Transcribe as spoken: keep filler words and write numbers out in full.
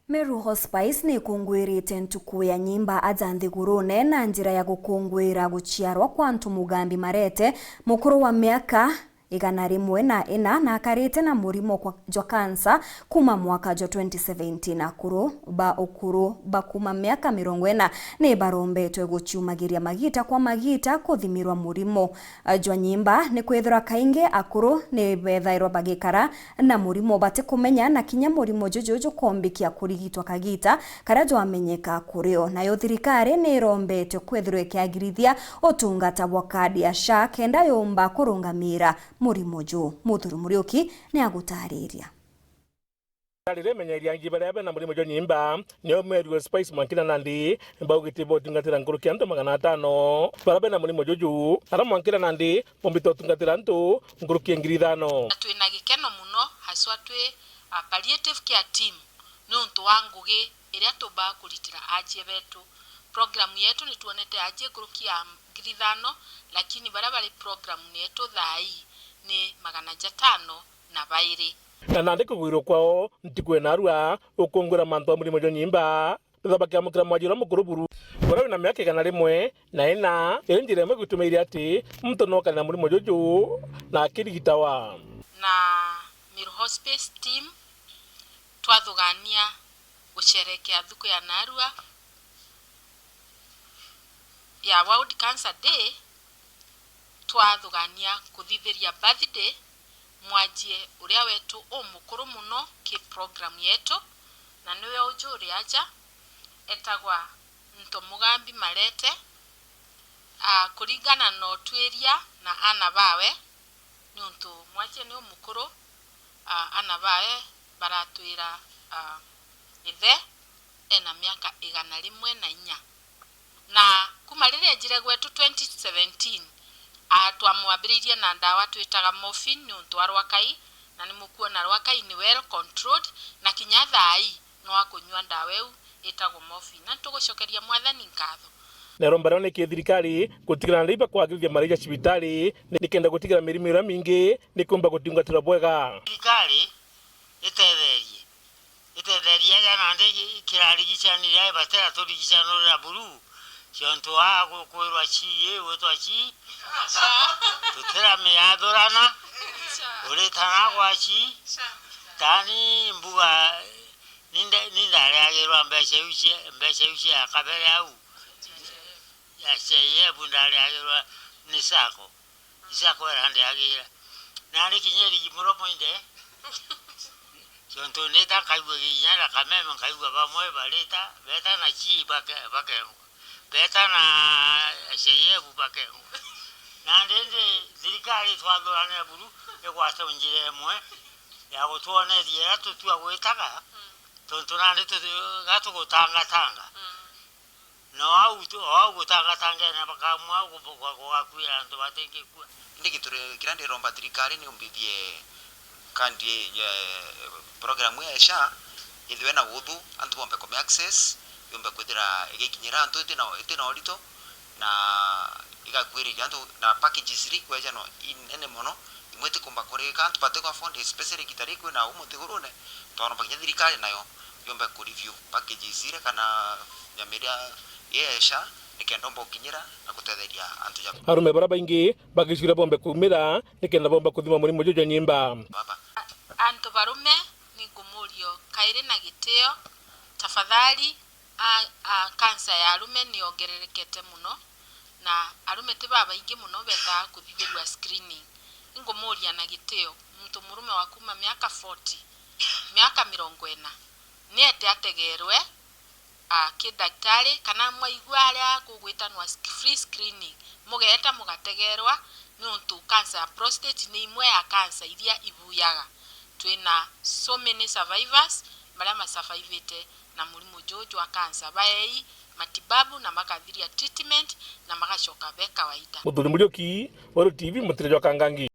Meru Hospice ni ikungwirite ntuku ya nyimba aja nthigurune na njira ya gukunguira guciarwa kwa antu Mugambi Marete, mukuru wa miaka igana rimwe na ina, na akarite na murimo kwa, jwa kansa kuma mwaka jwa twenty seventeen. Akuru ba ukuru ba kuma miaka mirongo ina ni barombetwe guciumagiria magita kwa magita kuthimirwa murimo jwa nyimba, ni kwithirwa kaingi akuru ni bethairwa bagikara na murimo batikumenya, na kinya murimo juju jukombikia kurigitwa kagita karia jwamenyeka kurio. Nayo thirikari ni irombetwe kwithirwa ikiagirithia utungata bwa kadi ya SHA kenda yumba kurungamira murimo ju. Muthuri Muriuki ni agutariria. Riria imenyeria angi baria bena murimo jwa nyimba, nio Meru Hospice Mwanki na Nandi, baugite botungatira nkuruki antu magana atano baria bena murimo juju, aria Mwanki na Nandi bombite utungatira antu nkuruki ya ngiri ithano. Na twina gikeno muno, haswa twi a palliative care team, niuntu wa ngugi iria tumbaa kuritira ajie betu. Program yetu nitwonete ajie nkuruki ya ngiri ithano, lakini baria bari program yetu thaa ii ni magana jatano na bairi. Na nandi kugwirwa kwao ntuku ya narua gukungwira mantu a murimo jwa nyimba, betha bakiamukira mwaji uria mukuru buru, uria wina miaka igana rimwe na ina. Iri njira imwe igwitumiire ati muntu no akare na murimo juju na akirigitawa. Na Meru Hospice team twathugania gucerekea thuku ya narua ya World Cancer Day, twathugania kuthithiria birthday mwajie uria wetu umukuru muno ki program yetu, na niwe uju uri aja, etagwa Nto Mugambi Marete. A, kuringana na utwiria na ana bawe, niuntu mwajie ni umukuru, a, ana bawe baratwira, a, ithe ena miaka igana rimwe na inya. Na kuma riria ejire gwetu twenty seventeen, a, twamwambiririe na ndawa twitaga morphine niuntu wa rwakai, na nimukwona rwakai ni well controlled, na kinya thaa ii no akunyua ndawa iu itagwo morphine. Na nitugucokeria Mwathani nkatho. Na iromba riao ni ki thirikari gutigana na iba kwagirithia maraia cibitari, nikenda gutigana mirimo iria mingi nikumba gutungatirwa bwega. Thirikari itetherie. Itetheria ja nandi kirarigicanire, ai batira turigicanurira buru, ciontu aa gukwirwa ci, i gwitwa ci, tutiramiathurana, uritana gwa ci, tani mbuga, ninde, nindariagirwa mbeca iu cia, mbeca iu cia kabere au, ya C I F ndariagirwa ni sacco. Isakwera ndiagira. Nari kinya irigi muromo inde. Ciontu ndita nkaigua ginya na kameme, nkaigua bamwe barita, beta na chii bake-, bakengwa. Beta na sheyebu bakengwa. Na ndindi thirikari twathurane buru igwate njira imwe ya gutwoneria iria tutua gwitaga, tontu nandi tu-, gatugutangatanga. No au tu, o au gutangatangene bakamua gu-, gu-, gugakuira antu batingikua. Indi gintu ri-, kiria ndiromba thirikari ni umbithie kandi ya, program ya SHA ithwe na uthu, antu bombe kume access, yombe kwithira igikinyira antu itina, itina urito, na igakuiriria antu, na packages iria ikwejanwa inene mono, imwe itikumba kurika, antu batiku afford, especially igita riri kwina umu nthigurune, twaromba kinya thirikari nayo yombe ku review packages iria kana nyama iria yeesha, nikenda omba gukinyira na gutetheria antu ja. Arume baria baingi bagicwira bombe kuumira nikenda bomba kuthima murimo juju jwa nyimba. Baba. Antu barume, ningumuria kairi na gitio, tafadhali, a, a, kansa ya arume niongererekete muno, na arume ti babaingi muno betaa kuthithirua screening. Ingumuria na gitio, muntu murume wa kuuma miaka forty, miaka mirongo ina, niete ategerwe, a, ki daktari, kana mwaigua aria kugwitanwa sc-, free screening, mugeeta mugategerwa, niuntu kansa ya prostate ni imwe ya kansa iria ibuyaga. Twina so many survivors baria masurvivite na murimo juu jwa kansa, baei matibabu na makathiria treatment na magacoka be kawaida. Muthuri Muriuki, Weru T V, mutire jwa Kangangi.